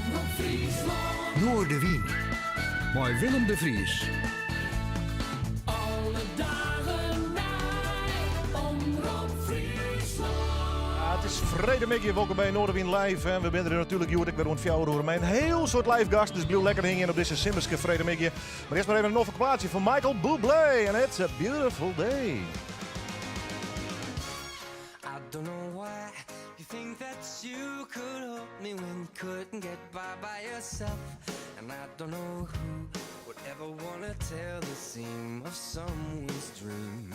Omrop Fryslân. Noardewyn mei Willem de Vries. Alle dagen nei Omrop Fryslân. Ja, it is freedtemiddei, wolkom by Noardewyn Live. En we binne der natuerlik hjoed ek wer rûn 4 oere mei in hiel soad live gasten. Dus bliuw lekker hingjen op dizze simmerske freedtemiddei. Mar earst mar even in noflik plaatsje fan Michael Bublé. En It's a Beautiful Day. I don't know why you think that you could help me when you couldn't get by by yourself. And I don't know who would ever wanna tell the seam of someone's dream.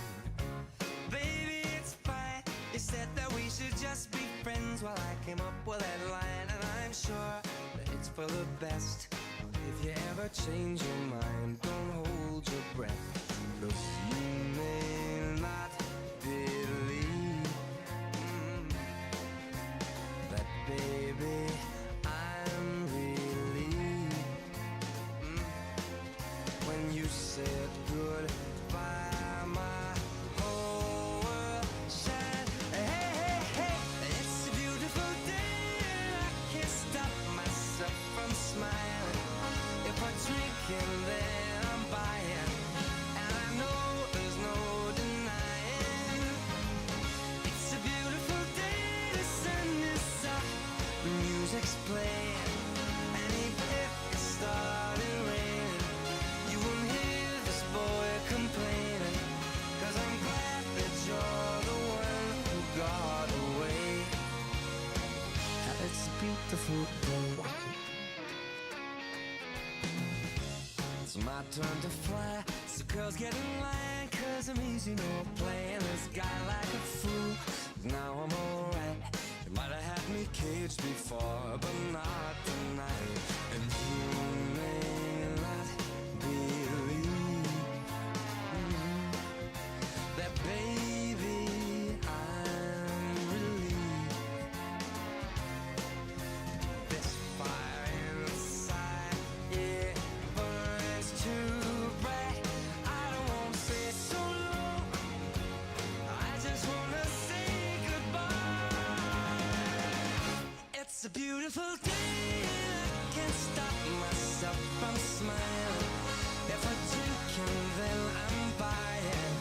Baby, it's fine. You said that we should just be friends. Well, I came up with that line, and I'm sure that it's for the best. If you ever change your mind, don't hold your breath. Look, you may not believe that, baby, I'm relieved when you said goodbye. My whole world shined. Hey, hey, hey, it's a beautiful day, and I can't stop myself from smiling. If I drink and then I'm buying, and I know there's no denying. It's a beautiful day, the sun is up, the music's playing, and even if it started raining, you won't hear this boy complaining. 'Cause I'm glad that you're the one who got away. It's a beautiful day. It's my turn to fly. So girls get in line, 'cause I'm easy, no playing this guy like a fool. Now I'm alright. You might have had me caged before, but not tonight. And you may not believe that, baby, I'm relieved. This fire inside, it burns too bright. I don't wanna say so long. I just wanna say goodbye. It's a beautiful day, and I can't stop myself from smiling. If I drink and then I'm buying,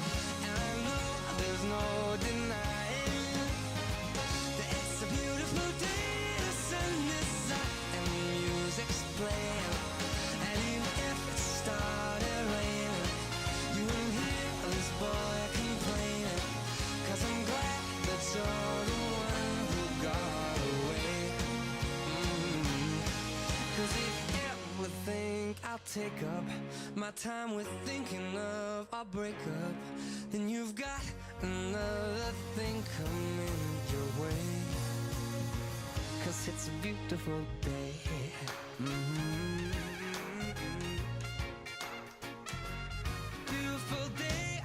and I know there's no denying that it's a beautiful day. The sun is up and the music's playing, and even if it started raining, you wouldn't hear this boy complaining. 'Cause I'm glad that you're the one who got away. 'Cause if you ever think I'll take up my time with thinking of our breakup, then you've got another thing coming your way. 'Cause it's a beautiful day. Beautiful day.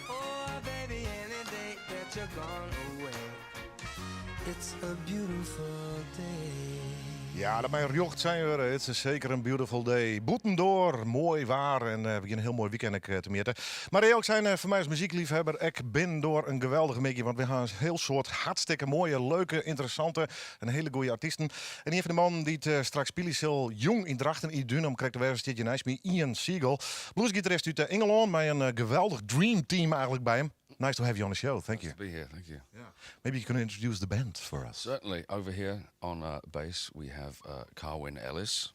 Oh, baby, any day that you're gone away. It's a beautiful day. Ja, dat mei rjocht sein wurde. It is seker in beautiful day. Bûtendoar, moai waar en we geane in hiel moai wykein ek temjitte. Mar ek sein, foar my as muzykleafhawwer ek binnendoar in geweldige middei, want we ha in hiel soad hartstikke moaie, leuke, ynteressante en hiele goede artysten. En ien fan de mannen dy't straks spylje sil jûn yn Drachten yn Dún, om krekt te wêzen, stiet hjir neist my, Ian Siegel. Bluesgitarist út Ingelân mei in geweldich dream team eigentlik by him. Nice to have you on the show. Thank you. Nice to be here. Thank you. Yeah. Maybe you can introduce the band for us. Certainly. Over here on bass we have Carwyn Ellis,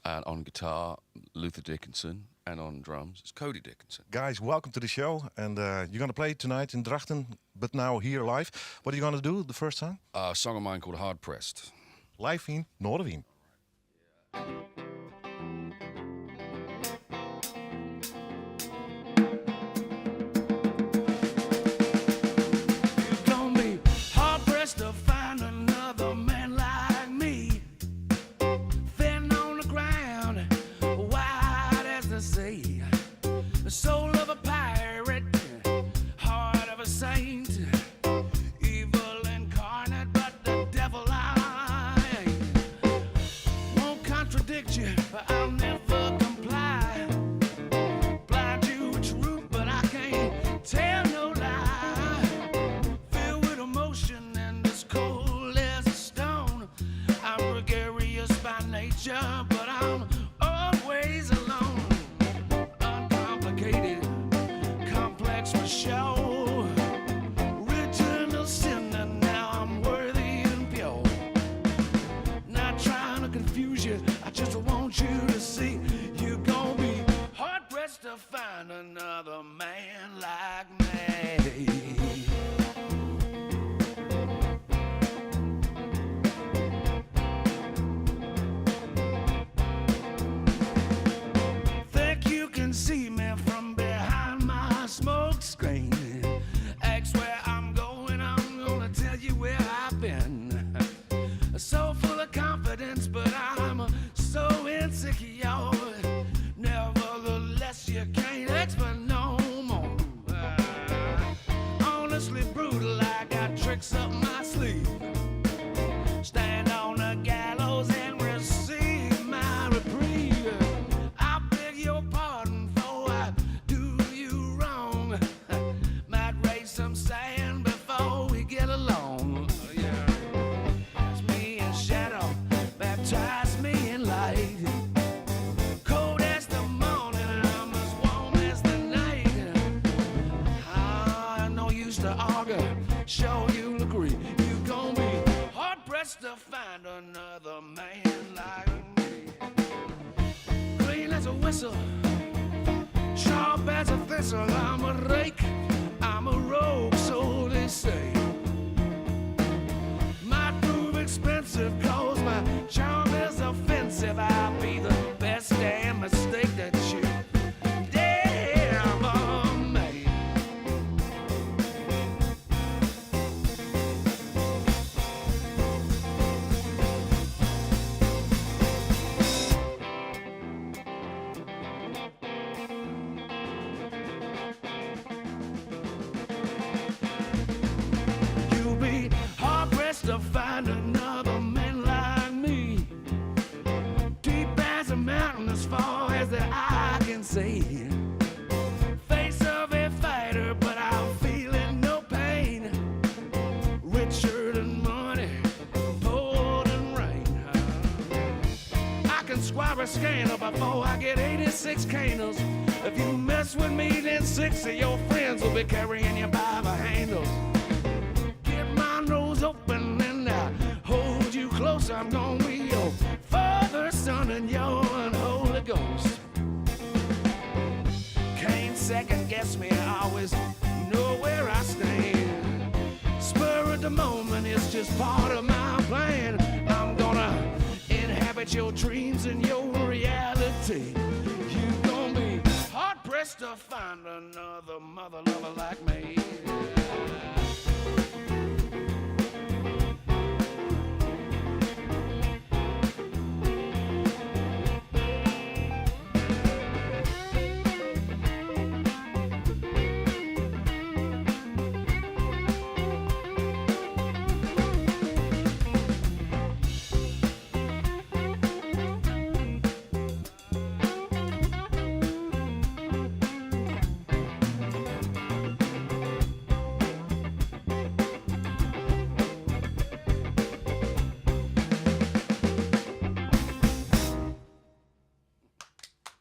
and on guitar Luther Dickinson, and on drums it's Cody Dickinson. Guys, welcome to the show. And you're going to play tonight in Drachten, but now here live. What are you going to do the first song? A song of mine called Hard Pressed. Live yn Noardewyn. You're gonna be hard pressed to find another man like me. Thin on the ground, wide as the sea. The soul of a pirate, heart of a saint. Evil incarnate, but the devil I ain't. Won't contradict you. Baptize me in light. Cold as the morning, I'm as warm as the night. Ah, no use to argue, sure you'll agree. You gonna be hard pressed to find another man like me. Clean as a whistle, sharp as a thistle. I'm a rake, I'm a rogue, so they say. Might prove expensive, cause my charm is offensive. I'll be the best damn mistake that you ever made. You'll be hard pressed to find another man like me. Deep as a mountain, as far as the eye can see. Face of a fighter, but I'm feeling no pain. Richer than money, poor than rain. I can squire a scandal before I get 86 candles. If you mess with me, then six of your friends will be carrying you by the handles. Get my nose open and I hold you close. I'm gonna be your father, son, and your unholy ghost. Can't second guess me, I always know where I stand. Spur of the moment is just part of my plan. I'm gonna inhabit your dreams and your reality. You gonna be hard pressed to find another mother lover like me.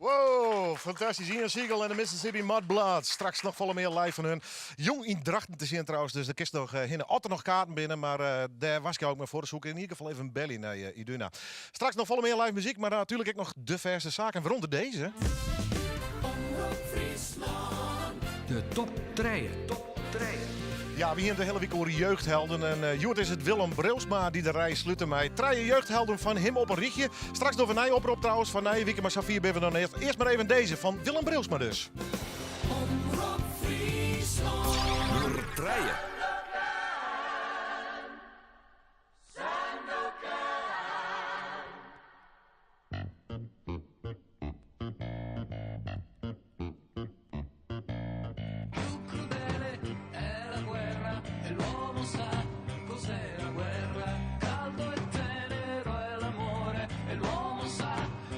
Wow, fantastysk. Ian Siegal en de Mississippi Mudbloods. Straks noch folle mear live fan hun. Jûn yn Drachten te sjen trouwens, dus dêr kinst noch hinne. As der noch kaarten binne, mar dêr warskôgje ik mar foar. Soe ik yn ieder gefal even belje nei Iduna. Straks noch folle mear live muzyk, mar natuerlik ek noch de fêste saken. Wêrûnder dizze. Omrop Fryslân. De top 3. Top 3. Ja, we hiene it de hiele wike oer jeugdhelden. En hjoed is it Willem Brilsma dy't de rij slute mei trije jeugdhelden fan him op in rychje. Straks noch in nije oprop trouwens foar nije wike, mar safier binne we noch net. Earst mar even dizze fan Willem Brilsma dus. Omrop Fryslân. Nûmer trije. Crudele è la guerra e l'uomo sa cos'è la guerra. Caldo e tenero è l'amore e l'uomo sa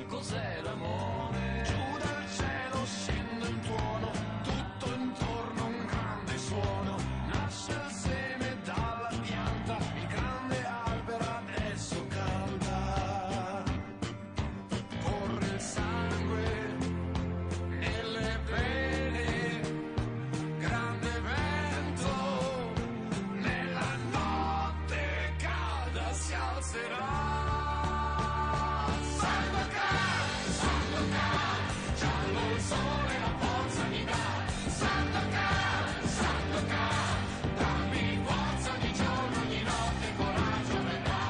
cos'è l'amore. Giù dal cielo scende un tuono, tutto intorno un grande suono. Nasce il seme dalla pianta, il grande albero adesso canta. Corre il sangue nelle vene, grande vento, nella notte calda si alzerà. Sandokan, Sandokan, giallo il sole la forza mi dà. Sandokan, Sandokan, dammi forza ogni giorno, ogni notte, coraggio verrà.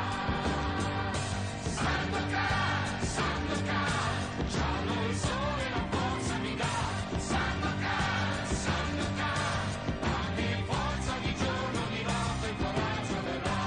Sandokan, Sandokan, giallo il sole la forza mi dà. Sandokan, Sandokan, dammi forza ogni giorno, ogni notte, coraggio verrà.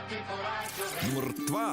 Nûmer twa.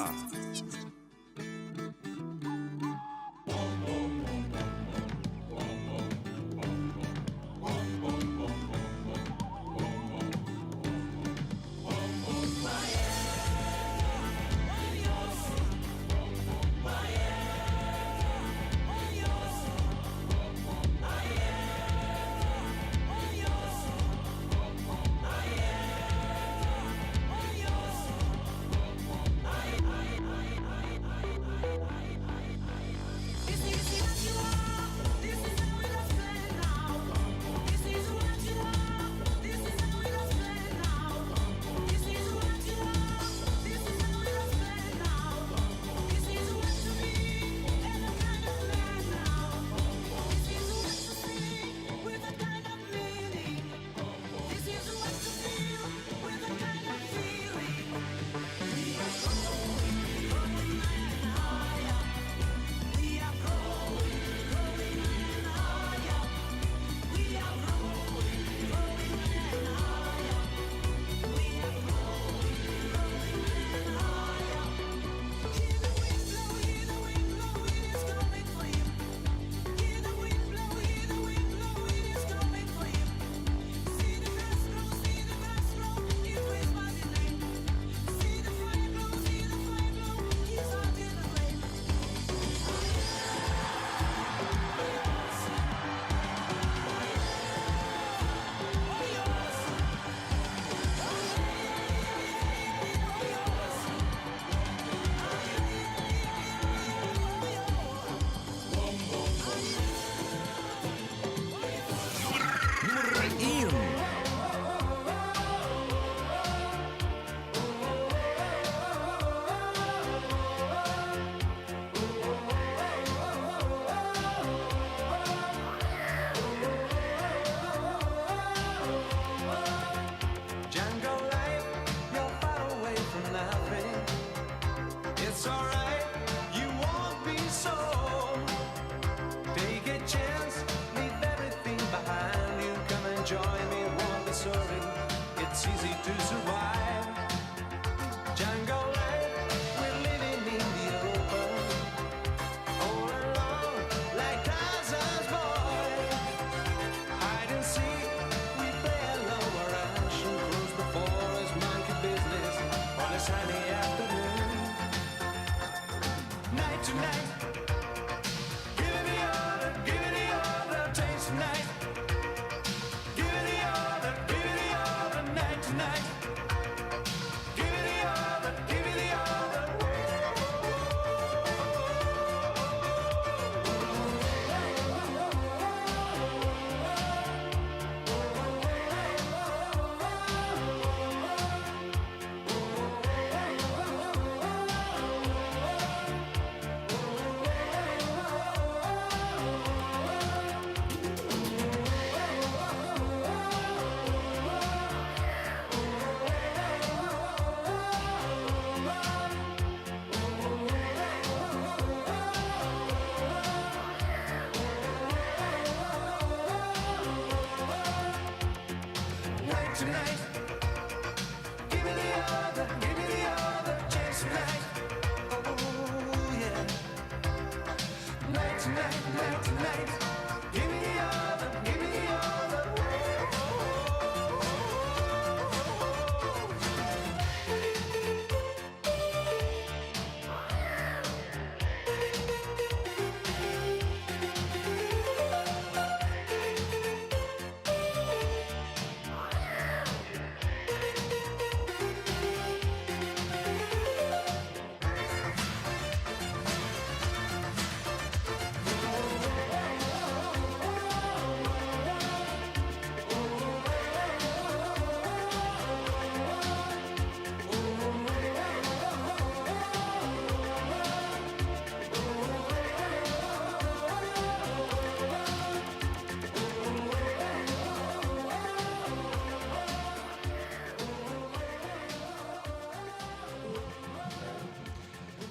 Nûmer ien. Jungle life, you're far away from nothing. It's alright, you won't be so. Take a chance, leave everything behind you. Come and join me, won't be sorry. It's easy to survive. Jungle life, we're living in the open. All alone, like Tarzan's boy. Hide and seek, we play a lower action, cruise the forest, monkey business on a sunny afternoon. Night to night, give it the order, give it the order, taste tonight. Give it the order, give it the order, night to night. Give it the order, give it the order.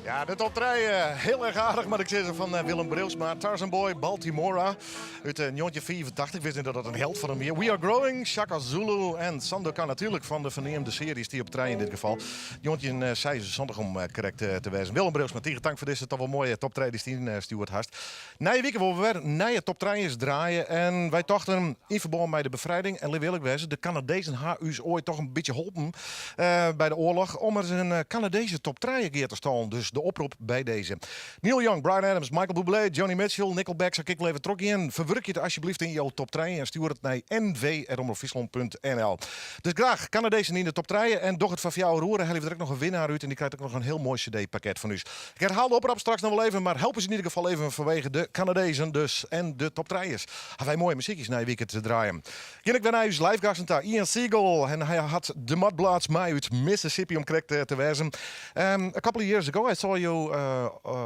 Ja, de top 3 hiel erch aardich, moat ik sizze, fan Willem Breeuwsma. Tarzan Boy, Baltimora út 1985. Ik wist net dat dat in held fan him wie. We Are Growing, Shaka Zulu en Sandokan natuerlik fan de ferneamde searje stie op trije yn dit gefal. 1976 om krekt te wêzen. Willem Breeuwsma, tige tank foar dizze toch wol moaie top 3 dy'tst ynstjoerd hast. Nije wike wolle we wer nije top trije's draaie en wy tochten yn ferbân mei de befrijding en lit earlik wêze, de Kanadezen ha ús oait toch in bytsje holpen by de oarloch om ris in Kanadese top trije gear te stallen. Dus de oprop by dizze. Neil Young, Bryan Adams, Michael Bublé, Joni Mitchell, Nickelback, sa kin ik wol even trochgean. Ferwurkje it asjebleaft yn jo top trije en stjoer it nei nv@omropfryslân.nl. Dus graach Kanadezen yn de top trije en doch it foar 4 oere. Helje we der ek noch in winnaar út en dy krijt ek noch in hiel moai cd-pakket fan ús. Ik herhaal de oprop straks noch wol even, mar help ús yn ieder gefal even fanwege de Kanadezen dus en de top trije's. Ha wy moaie muzykjes nije wike te draaien. Gean ik wer nei ús live gasten ta, Ian Siegal. En hy hat de Mudbloods mei út Mississippi om krekt te wêzen. A couple of years ago I saw you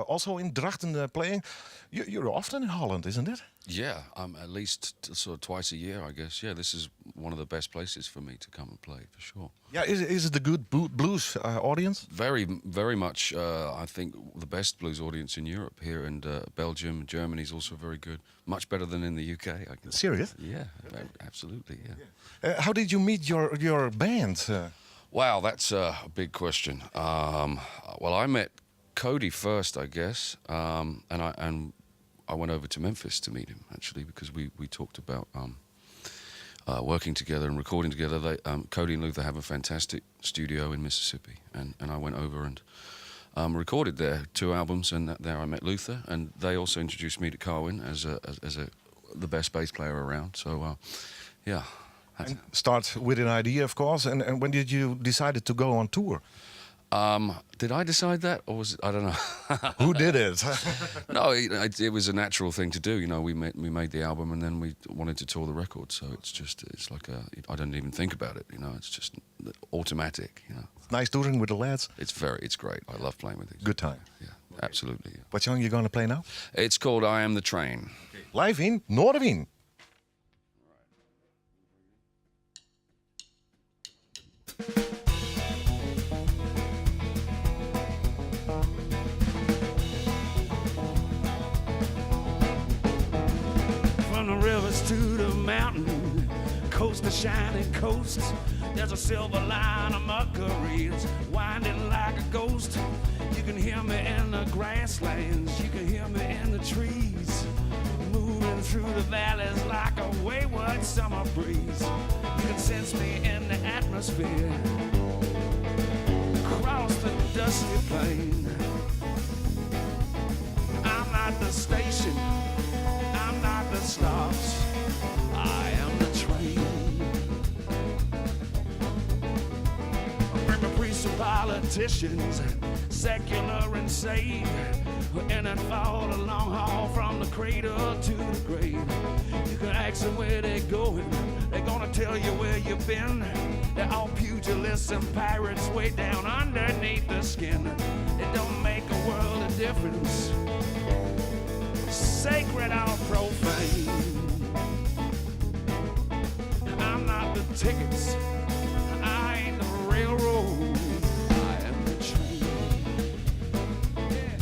also in Drachten playing. You're often in Holland, isn't it? Yeah, at least sort of twice a year, I guess. Yeah, this is one of the best places for me to come and play, for sure. Yeah, is it the good blues audience? Very, very much. I think the best blues audience in Europe here, and Belgium, Germany is also very good. Much better than in the UK. I can Serious? Yeah, absolutely. Yeah. How did you meet your band? Wow, that's a big question. Well, I met Cody first, I guess, and I went over to Memphis to meet him actually because we talked about working together and recording together. Cody and Luther have a fantastic studio in Mississippi, and I went over and recorded there two albums, and there I met Luther, and they also introduced me to Carwin as the best bass player around. So, yeah. And start with an idea, of course. And when did you decide to go on tour? Did I decide that, or was it? I don't know. Who did it? No, it was a natural thing to do. We made the album, and then we wanted to tour the record. So it's like a I don't even think about it. It's just automatic. Nice touring with the lads. It's great. I love playing with these. Good time. Yeah, absolutely. Yeah. What song you gonna play now? It's called "I Am the Train." Live in Noardewyn. From the rivers to the mountain, coast to shining coast, there's a silver line of Mercury's winding like a ghost. You can hear me in the grasslands, you can hear me in the trees, moving through the valleys like a wayward summer breeze. You can sense me in the atmosphere, across the dusty plain. I'm not the station. I'm not the stops. I am the train. Bring me priests and politicians, secular and saved, who in it for the long haul from the cradle to the grave. You can ask them where they're going, they're gonna tell you where you've been. They're all pugilists and pirates way down underneath the skin. It don't make a world of difference, sacred or profane. I'm not the tickets, I ain't the railroad, I am the train. Yeah.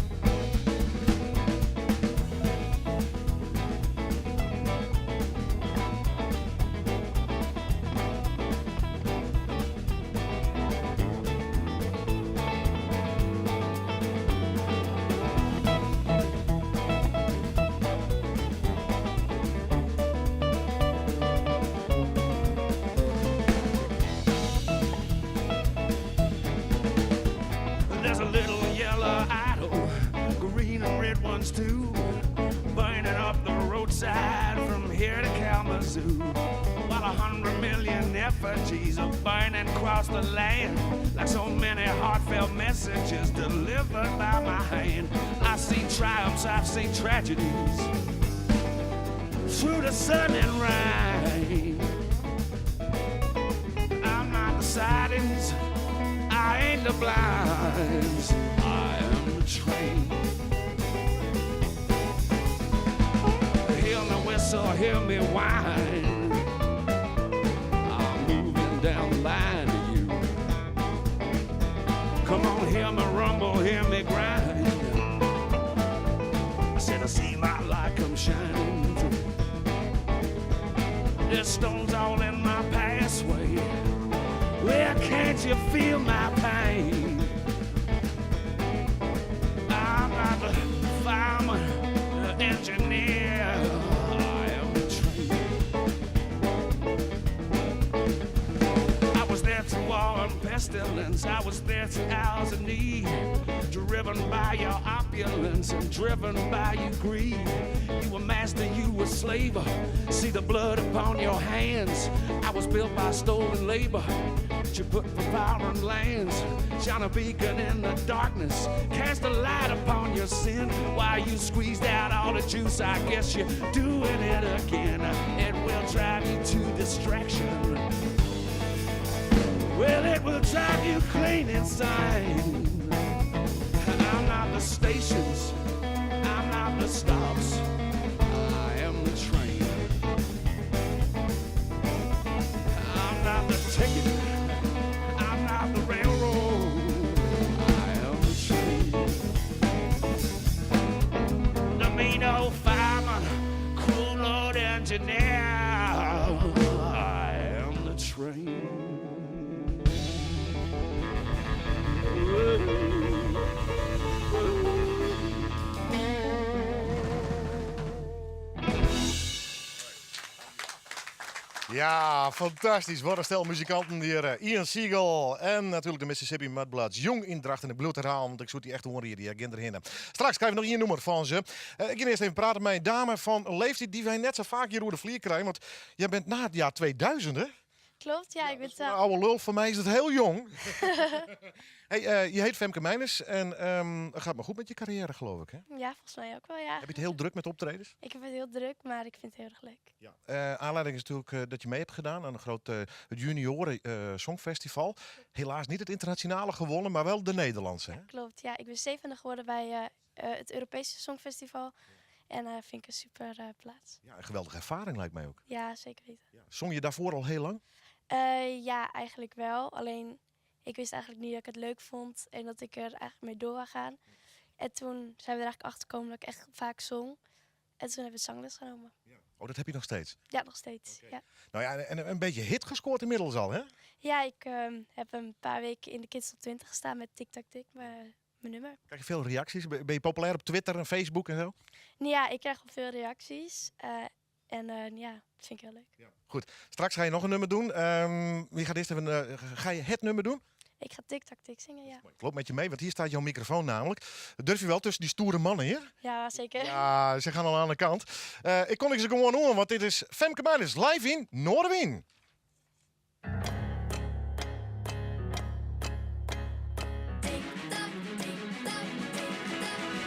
There's a little yellow idol, green and red ones too, burning up the roadside from here to Kalamazoo. While 100 million effigies are burning across the land, like so many heartfelt messages delivered by my hand. I've seen triumphs, I've seen tragedies, through the sun and rain. I'm not the sidings. I ain't the blinds, I am the train. Hear me whistle, hear me whine. I'm moving down the line to you. Come on, hear me rumble, hear me grind. I said, I see my light come shining through. There's stones all in my pathway. Well, can't you feel my pain? I'm not the fireman, the engineer. I am the train. I was there through war and pestilence. I was there through hours of need. Driven by your opulence and driven by your greed. You were master, you were slaver. See the blood upon your hands. I was built by stolen labor. That you put for power and lands. Shine a beacon in the darkness. Cast a light upon your sin. While you squeezed out all the juice, I guess you're doing it again. It will drive you to distraction. Well, it will drive you clean insane. I'm not the stations, I'm not the stops. I am the train. I'm not the ticket, I'm not the railroad. I am the train. The mean old fireman, cruel old engineer. I am the train. Ja, fantastysk. Wat in stel muzikanten hjir. Ian Siegel en natuerlik de Mississippi Mudbloods. Jûn yn Drachten. Ik bliuw it herhalen, want ik soe dy echt oanriede. Ja, gean derhinne. Straks krije we noch ien nûmer fan se. Ik gean earst even prate mei in dame fan leeftiid dy't wy net sa faak hjir oer de flier krije. Want jy bent nei it jier 2000, hè? Klopt, ja. Ik ben Foar in oude lul fan my is it hiel jong. Hey, je heet Femke Meijners en het gaat maar goed met je carrière, geloof ik, hè? Ja, volgens mij ook wel, ja. Heb je het heel druk met optredens? Ik heb het heel druk, maar ik vind het heel erg leuk. Ja. Aanleiding is natuurlijk dat je mee hebt gedaan aan een groot het junioren songfestival. Helaas niet het internationale gewonnen, maar wel de Nederlandse, hè? Klopt, ja. Ik ben zevende geworden bij het Europese Songfestival. En vind ik een super plaats. Ja, een geweldige ervaring lijkt mij ook. Ja, zeker weten. Ja. Zong je daarvoor al heel lang? Ja, eigenlijk wel. Alleen, ik wist eigenlijk niet dat ik het leuk vond en dat ik er eigenlijk mee door wou gaan. En toen zijn we er eigenlijk achter gekomen dat ik echt vaak zong. En toen hebben we zangles genomen. Ja. Oh, dat heb je nog steeds? Ja, nog steeds. Oké. Ja. Nou ja, en een beetje hit gescoord inmiddels al, hè? Ja, ik heb een paar weken in de Kids Top 20 gestaan met Tik Tak Tik, mijn nummer. Krijg je veel reacties? Ben je populair op Twitter en Facebook en zo? Nou ja, ik krijg wel veel reacties. En ja, dat vind ik heel leuk. Ja. Goed, straks ga je nog een nummer doen. Je gaat eerst even, ga je het nummer doen? Ik ga Tik Tak Tik zingen, ja. Ik loop met je mee, want hier staat jouw microfoon namelijk. Durf je wel tussen die stoere mannen hier? Ja, zeker. Ja, ze gaan al aan de kant. Ik kon ze gewoon horen, want dit is Femke Meijners live in Noardewyn. Tik tak, tik tak, tik tak.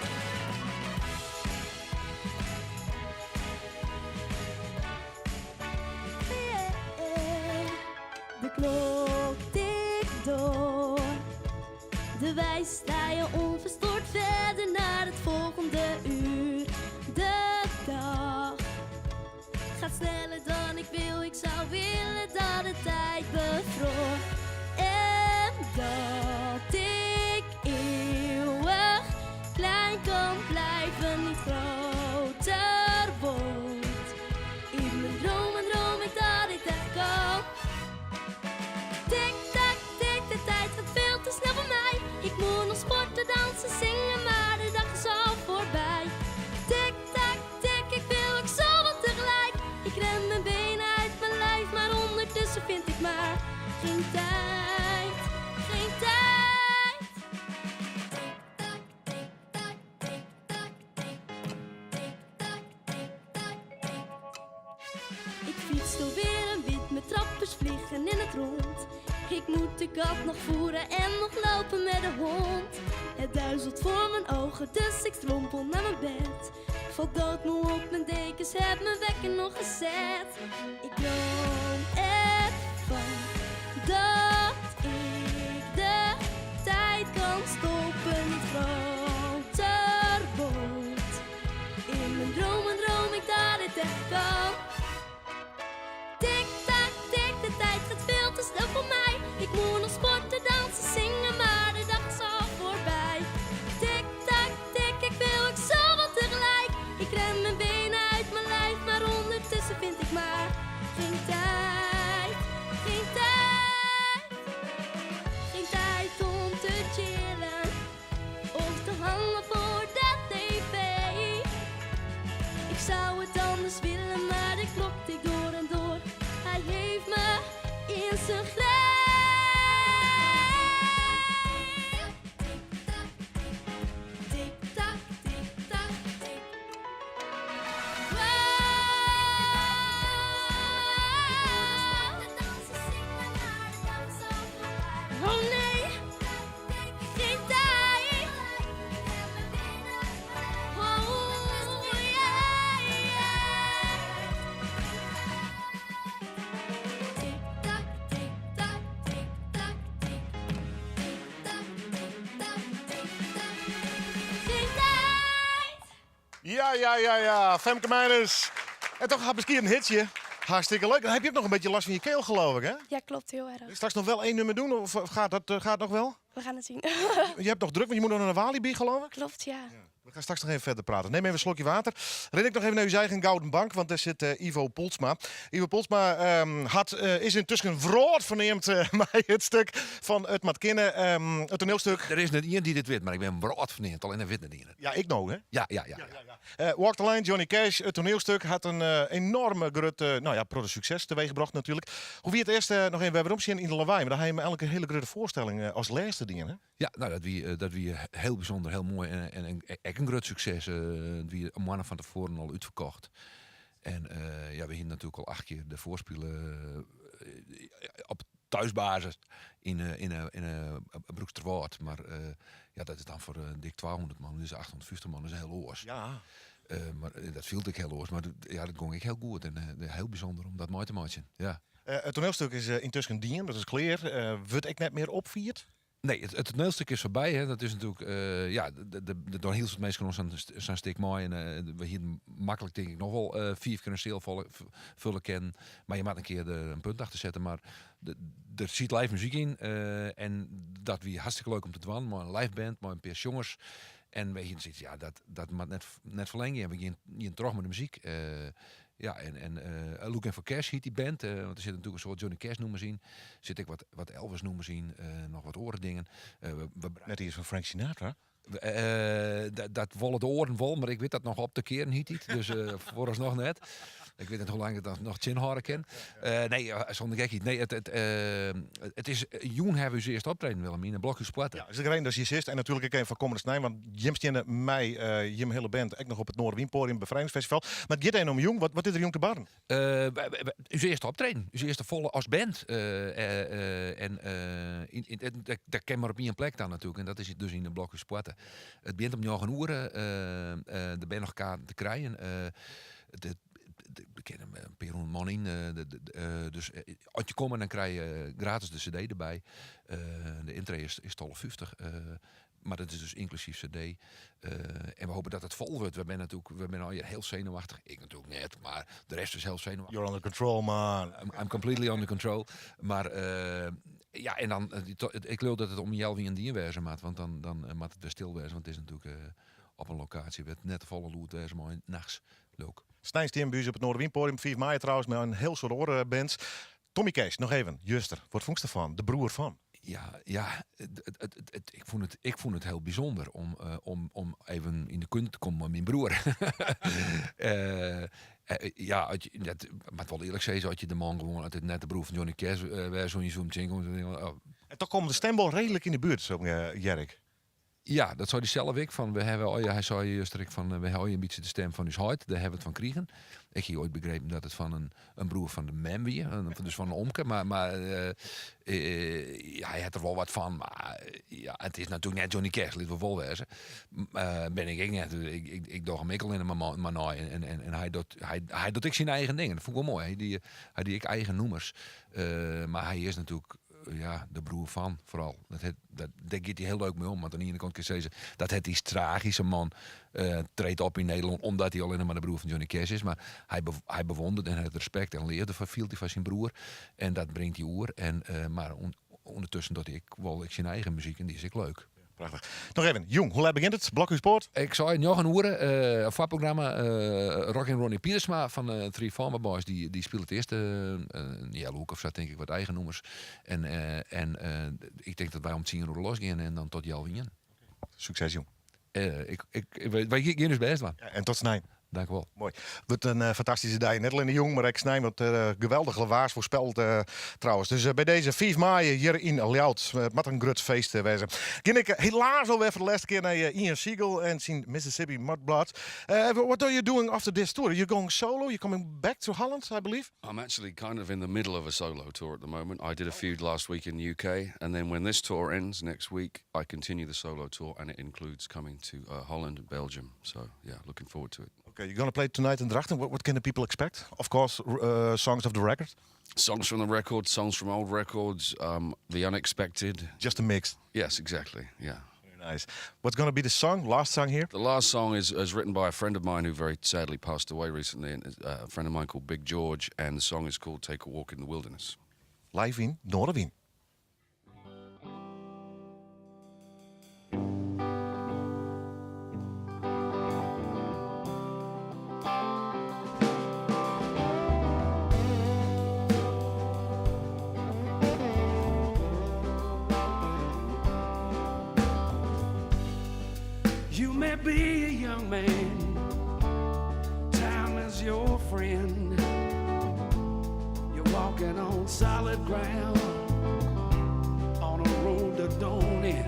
De klok tikt door. De wijs sta je onverstoord verder naar het volgende uur. De dag gaat sneller dan ik wil. Ik zou willen dat de tijd bevroor. En dat ik eeuwig klein kan blijven, niet groter word. In mijn dromen droom ik dat ik echt kan. Tik tak tik, de tijd gaat veel te snel voor mij. Ik moet nog sporten, dansen, zingen, maar de dag is al voorbij. Tik tak tik, ik wil ook zo wat tegelijk. Ik ren mijn benen uit mijn lijf, maar ondertussen vind ik maar geen tijd, geen tijd. Tik tak, tik tak, tik tak, tik. Tik tak, tik tak, tik. Ik fiets door weer en wind, mijn trappers vliegen in het rond. Ik moet de kat nog voeren en nog lopen met de hond. Het duizelt voor mijn ogen, dus ik strompel naar mijn bed. Val doodmoe op mijn dekens, heb mijn wekker nog gezet. Ik droom ervan dat ik de tijd kan stoppen, niet groter word. In mijn dromen droom ik dat het echt kan. Tik tak tik, de tijd gaat veel te snel voor mij. Ik moet nog sporten, dansen, zingen, maar de dag is anders willen, maar de klok tikt door en door. Hij heeft me in zijn greep. Tik, tak, tik, tak, tik. Oh nee, geen tijd. Oh yeah, yeah. Tik tak, tik tak, tik tak, tik. Tik tak, tik tak, tik tak. Geen tijd. Ja. Femke Meijners. En toch had misschien een hitje. Hartstikke leuk. Dan heb je ook nog een beetje last van je keel, geloof ik, hè? Ja, klopt, heel erg. Straks nog wel één nummer doen, of gaat het nog wel? We gaan het zien. Je hebt nog druk, want je moet nog naar de Walibi, geloof ik? Klopt, ja. We gaan straks nog even verder praten. Neem even een slokje water. Ren ik nog even naar uw eigen gouden bank, want daar zit Ivo Polsma. Ivo Polsma is intussen wrâld ferneamd mei it stik fan It Moat Kinne. It toanielstik. Der is net ien dy't it wit, mar ik bin wrâld ferneamd. Allinne wit net ien it. Ja, ik no, hè? Ja. Walk the Line, Johnny Cash, it toanielstik hat in enoarme grutte, no ja, protte sukses teweechbrocht natuerlik. Hoe wie it earst noch even weromsjen yn De Lawei, mar dêr ha jim eigenlik in hiele grutte foarstelling as lêste dien, hè? Ja, no, dat wie hiel bysûnder, hiel moai en ek in grut sukses. It wie in moanne fan tefoaren al útferkocht. En ja, we hiene natuerlik al 8 kear derfoar spile op thuisbasis yn Broeksterwâld. Mar ja, dat is dan foar dik 200 man, dus 850 man, dat is hiel oars. Mar dat fielt ek hiel oars, mar ja, dat gong ek hiel goed en hiel bysûnder om dat mei te meitsjen. Ja. It toanielstik is yntusken dien, dat is klear. Wurdt ek net mear opfierd? Nee, it toanielstik is foarby. Hè. Dat is natuerlik, ja, de hiel soad minsken sa'n stik mei. En we hiene maklik, tink ik, noch wol 5 kear in seal folle kinnen. Mar je moatte in kear der in punt achter sette. Mar der sit live muzyk yn. En dat wie hartstikke leuk om te dwaan. Mei in live band, mei in pear sjongers. En we hiene soks, ja, dat moat net ferlern gean. We gean troch mei de muzyk. Ja, en Looking for Cash hjit dy band. Want der sitte natuerlik in soad Johnny Cash nûmers yn. Sit ek wat Elvis nûmers yn. Noch wat oare dingen. We Net iens fan Frank Sinatra? Dat wolle de oaren wol, mar ik wit dat noch op te kearen hiet it. Dus foaralsnoch net. Ik wit net hoe lang ik dat noch tsjinhâlde kin. Nee, sûnder gekheid. Nee, it is jûn hawwe we ús earste optreden, Willem, yn 'e Blokhúspoarte. Ja, is de reden dat je zit. En natuerlik ek even fan kommende snein, want jim steane mei jim hiele band ek noch op it Noardewynpodium Befrijdingsfestival. Mar it giet even om jûn. Wat is der jûn te barren? Ús earste optreden, ús earste folle as band. En dêr kin mar op ien plek dan natuerlik. En dat is dus yn de Blokhúspoarte. It begjint om njoggen oere. Der binne noch kaarten te krijen. Der kinne in pear hûndert man yn. Dus as je komme, dan krije je gratis de CD derby. De yntree is 12,50. Mar dat is dus ynklusyf CD. En we hoopje dat it fol wurdt. We binne natuerlik, we binne allegear hiel senuweftich. Ik natuerlik net, mar de rest is hiel senuweftich. You're under control, man. I'm completely under control. Mar ja, en dan, ik leau dat it om healwei ienen dien wêze moat. Want dan moat it wer stil wêze. Want it is natuerlik op in lokaasje wêr't net te folle lûd wêze mei nachts. Leuk. Snein stean by ús op it Noardewynpodium, 5 maaie trouwens, mei in hiel soad oare bands. Tommy Cash, noch even, juster, wat fûnst derfan? De broer fan? Ja, ik fûn it hiel bysûnder om even yn de kunde te kommen mei myn broer. Ja, as je, dat, moat wol earlik sizze, as je de man gewoan, as it net de broer fan Johnny Cash wêze soe, je soe him tsjinkomme, dan denk ik, oh. En toch komt de stem wol reedlik yn de buert, zo, Jerk. Ja, dat sei hy sels ek. Fan, we hawwe al, ja, hy sei juster ek fan, we hawwe in bytsje de stem fan ús heit. Dêr hawwe we it fan krigen. Ik hie oait begrepen dat it fan in broer fan de mem wie, dus fan in omke. Mar ja, hy hat der wol wat fan. Mar ja, it is natuerlik net Johnny Cash, lit we wol wêze. Ben ik ek net. Ik doch him ek allinne mar nei. En hy docht ek syn eigen dingen. Dat fûn ik wol moai. Hy die ek eigen nûmers. Mar hy is natuerlik, ja, de broer fan, foaral. Dêr giet hy hiel leuk mei om. Want oan de iene kant kin je sizze, dat het is tragysk. In man treedt op yn Nederlân omdat hy allinne mar de broer fan Johnny Cash is. Mar hy bewondert en hat respekt en leafde foar, fielt hy foar syn broer. En dat bringt hy oer. En, mar ûndertusken docht hy ek wol ek syn eigen muzyk en dy is ek leuk. Prachtich. Noch even, jûn, hoe let begjint it? Blokhúspoart? Ik sei njoggen oere, in foarprogramma, Rockin' Ronnie Pietersma fan Three Farmer Boys, dy spilet earst in healoerke of sa, tink ik, wat eigen nûmers. En ik tink dat wy om tsien oere losgean en dan tot healwei ienen. Sukses, jûn. Wy gean ús bêst dwaan. Ja, en tot snein. Dank wol. Moai. Wurdt in fantastyske dei. Net allinne jûn, mar ek snein. Wat geweldich waar foarspeld trouwens. Dus by dizze 5 maaie hjir yn Ljouwert. It moat in grut feest wêze. Gean ik helaas alwer foar de lêste kear nei Ian Siegel en syn Mississippi Mudbloods. What are you doing after this tour? You're going solo? You're coming back to Holland, I believe? I'm actually kind of in the middle of a solo tour at the moment. I did a few last week in the UK, and then when this tour ends next week, I continue the solo tour, and it includes coming to Holland and Belgium. So yeah, looking forward to it. Okay, you're gonna play tonight in Drachten. What can the people expect? Of course, songs of the record. Songs from the record, songs from old records, the unexpected. Just a mix. Yes, exactly. Yeah. Very nice. What's gonna be the song? Last song here? The last song is written by a friend of mine who very sadly passed away recently, and a friend of mine called Big George, and the song is called Take a Walk in the Wilderness. Live yn Noardewyn. You may be a young man, time is your friend. You're walking on solid ground, on a road that don't end.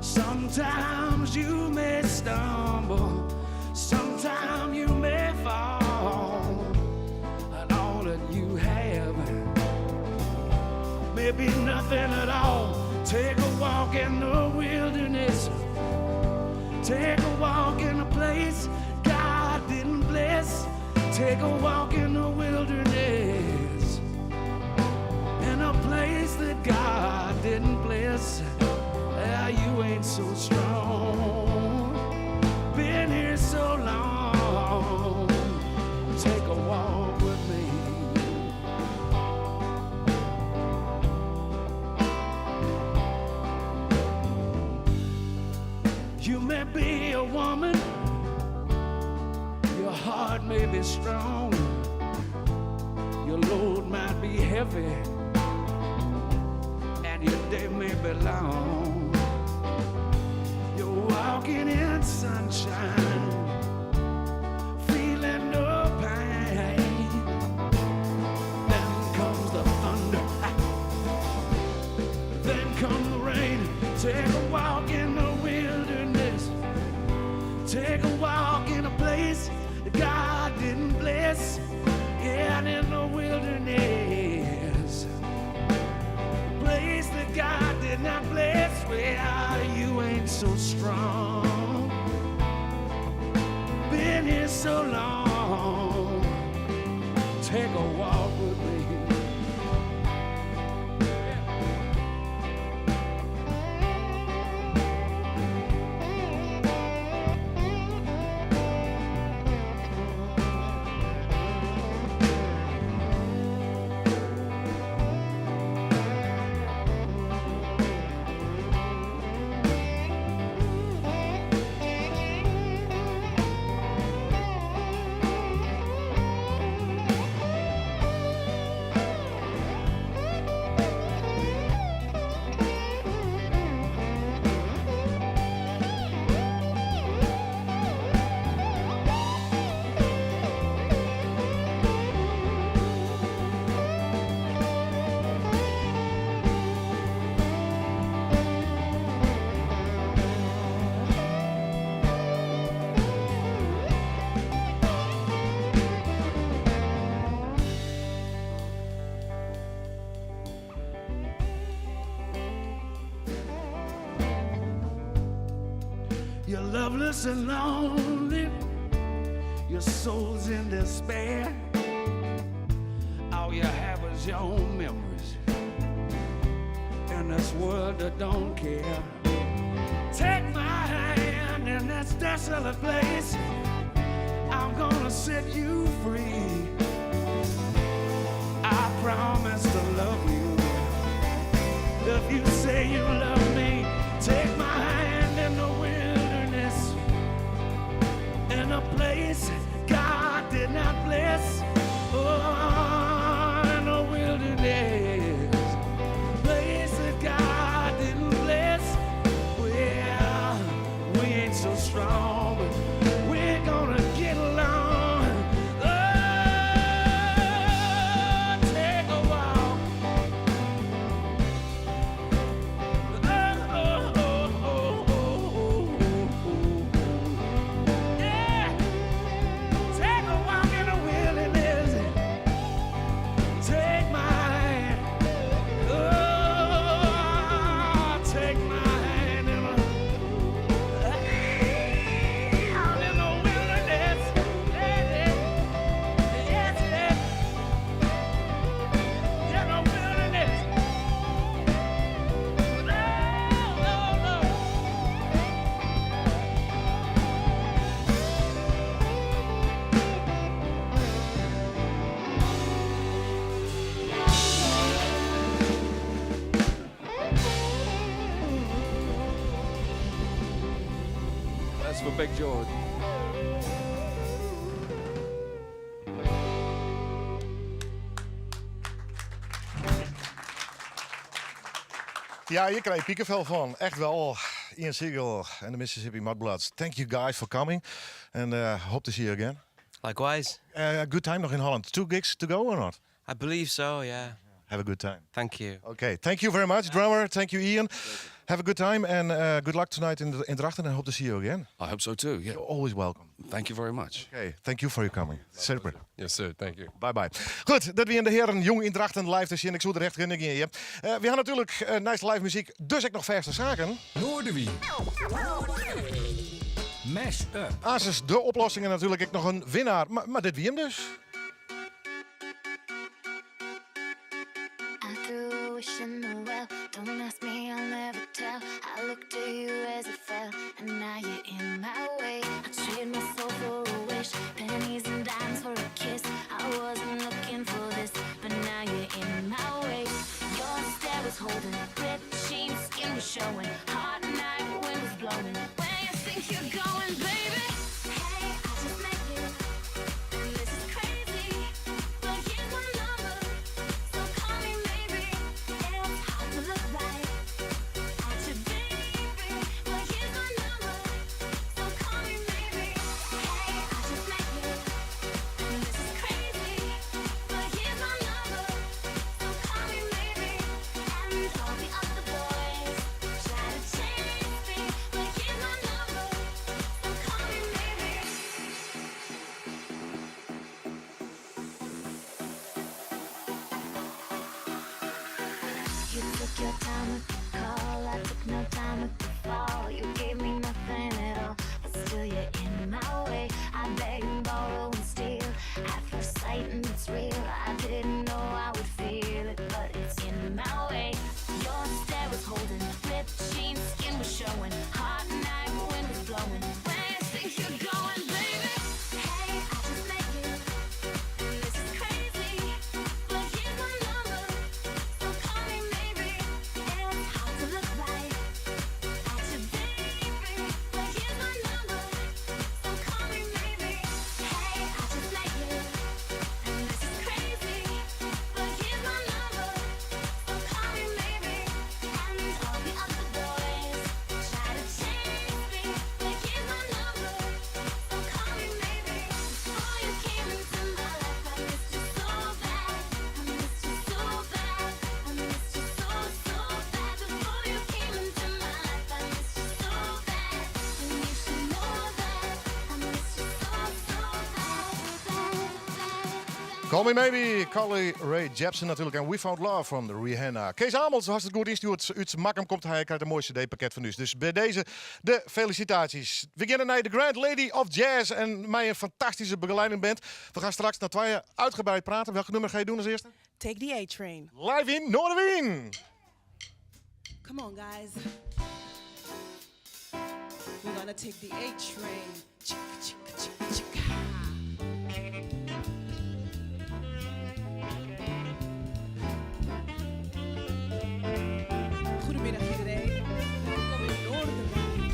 Sometimes you may stumble, sometimes you may fall, and all that you have may be nothing at all. Take a walk in the wilderness. Take a walk in a place God didn't bless. Take a walk in the wilderness. In a place that God didn't bless. Yeah, you ain't so strong. Been here so long. Take a walk with me. You may be a woman, your heart may be strong, your load might be heavy, and your day may be long. You're walking in sunshine, feeling no pain. Then comes the thunder, then come the rain. Take a walk in the wilderness. Take a walk in a place that God didn't bless. Yeah, and in the wilderness, a place that God did not bless. Well, you ain't so strong. Been here so long. Take a walk with me. You're loveless and lonely, your soul's in despair. All you have is your own memories in this world that don't care. Take my hand in this desolate place. I'm gonna set you free. I promise to love you. If you say you love me, take my hand in the wilderness, in a place God did not bless. Oh, in the wilderness, place that God didn't bless. Well, we ain't so strong, but we That's for Big George. Ja, hier krijg je piekenvel van. Echt wel. Ian Siegel en de Mississippi Mudbloods. Thank you guys for coming. And hope to see you again. Likewise. Good time nog in Holland. Two gigs to go or not? I believe so, yeah. Have a good time. Thank you. Okay, thank you very much, drummer. Thank you, Ian. Have a good time and good luck tonight in Drachten. And hope to see you again. I hope so too. Yeah. You're always welcome. Thank you very much. Okay, thank you for your coming. Super. Yes, sir. Thank you. Bye bye. Goed, dat wiene de hearen jong yn Drachten live te sjen. Ik soe der echt in gean. We ha natuerlik neist live muzyk, dus ek noch fêste saken. Noardewyn. Mash up. Asus, de oplossing en natuerlik ek noch in winnaar. Mar dit wie him dus. I threw a wish in the well. Don't ask me, I'll never tell. I looked at you as it fell, and now you're in my way. I trade my soul for a wish, pennies and dimes for a kiss. I wasn't looking for this, but now you're in my way. Your stare was holding, ripped jeans, skin was showing. Hot night, wind was blowing. Where you think you're going, baby? Hey, I just met you, and this is crazy, but here's my number. So call me maybe. It's hard to look right at you, baby. But here's my number. So call me maybe. Hey, I just met you, and this is crazy. But here's my number. So call me maybe. And all the other boys try to chase me, but here's my number. So call me maybe. You took your time with the call, I took no time with the fall. You gave me nothing at all, but still you're in my way. I beg and borrow and steal at first sight, and it's real. I didn't know I would feel it, but it's in my way. Your stare was holding, ripped jeans, skin was showing. Hot night, wind was blowing. Where you think you're going, baby? Hey, I just met you, and this is crazy, but here's my number. So call me maybe. It's hard to look right at you, baby. But here's my number. So call me maybe. Hey, I just met you, and this is crazy. But here's my number. So call me maybe. And all the other boys try to chase me, but here's my number. So call me maybe. Before you came into my life, I missed you so bad. I missed you so bad. I missed you so, so bad. Before you came into my life, I missed you so bad. And you should know that I missed you so, so bad, bad, bad. Call Me Maybe, Carly Rae Jepsen natuerlik en We Found Love fan Rihanna. Kees Amels, hast it goed ynstjoerd. Út Makkum komt hy, krijt in moai CD-pakket fan ús. Dus by dizze de felisitaasjes. We gean nei de Grand Lady of Jazz en mei in fantastyske begelieding band. We gean straks nei tweeën uitgebreid prate. Welk nûmer ga je doen as earste? Take the A-Train. Live yn Noardewyn. Come on, guys. We're gonna take the A train. Chicka, chicka, chicka, chicka. Goedemiddag iedereen. Welkom in Noardewyn.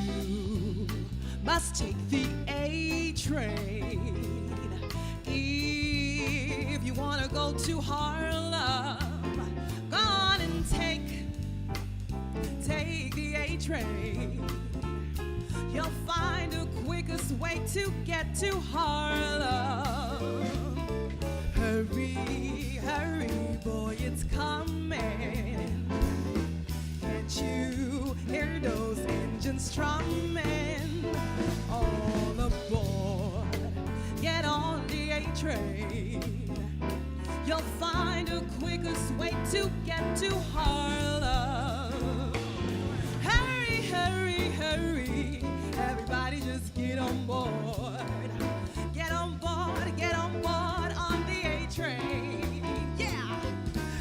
You must take the A train if you wanna go to Harlem. Go on and take the A train. You'll find the quickest way to get to Harlem. Hurry, hurry, boy, it's coming. Can't you hear those engines strumming? All aboard, get on the A train. You'll find the quickest way to get to Harlem. Hurry, hurry, hurry. Everybody just get on board. Get on board, get on board on the A train. Yeah.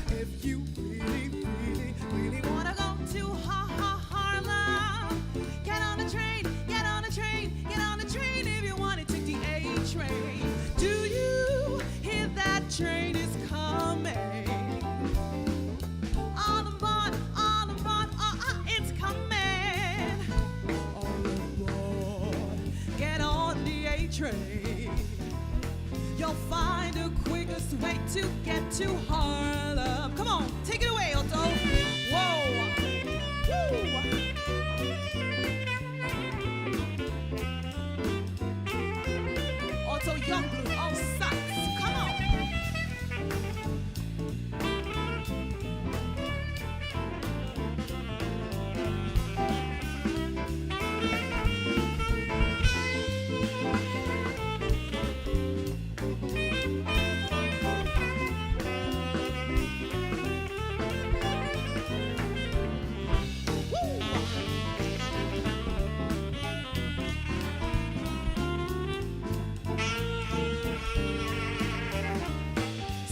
If you really, really, really wanna go to Ha Ha Harlem, get on the train, get on the train, get on the train if you wanna take the A train. Do you? A train. You'll find the quickest way to get to Harlem. Come on, take it away, Otto. Whoa. Woo. Otto Youngblood on sax. Come on.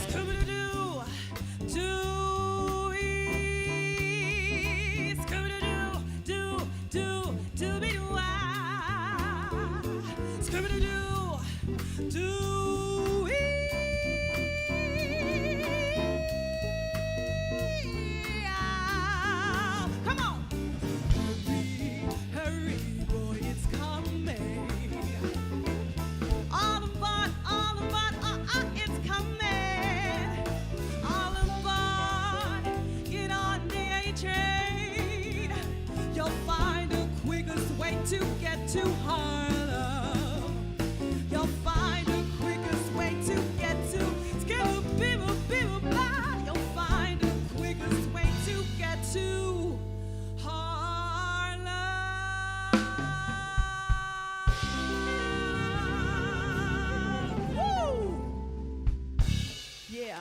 Scooby-Doo, doo, ee. Scooby-Doo, doo, doo, dooby-doo, ah. Scooby-Doo, doo, ee, ah. Come on! Hurry, hurry, boy, it's coming. All aboard, all aboard, it's coming. All aboard, get on the A train. You'll find the quickest way to get to Harlem. You'll find the quickest way to get to Skibble-bibble-bibble-blah. You'll find the quickest way to get to Harlem. Woo! Yeah.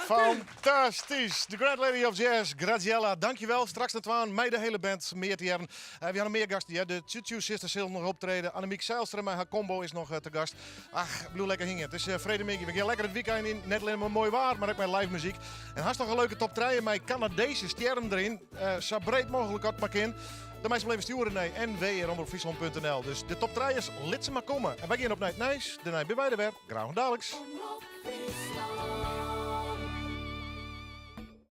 Fantastysk. The Great Lady of Jazz, Graziella. Dankjewel. Straks naar Twaan, mij de hele band, meer te jaren. We hebben meer gasten. Ja, de Choo Sisters zullen nog optreden. Annemiek Zijlstra met haar combo is nog te gast. Ach, bloe lekker hingen. Het is vredemiddag. We gaan lekker het weekend in. Net alleen maar mooi waar, maar ook met live muziek. En hartstikke een leuke top 3 met Canadese sterren erin. Zo breed mogelijk had maar in. De meeste blijven sturen naar nw@omroepfriesland.nl. Dus de top 3 is, laat ze maar komen. En wij gaan op naar het Nijs. Daarna bij wij er weer. Graag dadelijks. Omrop Fryslân.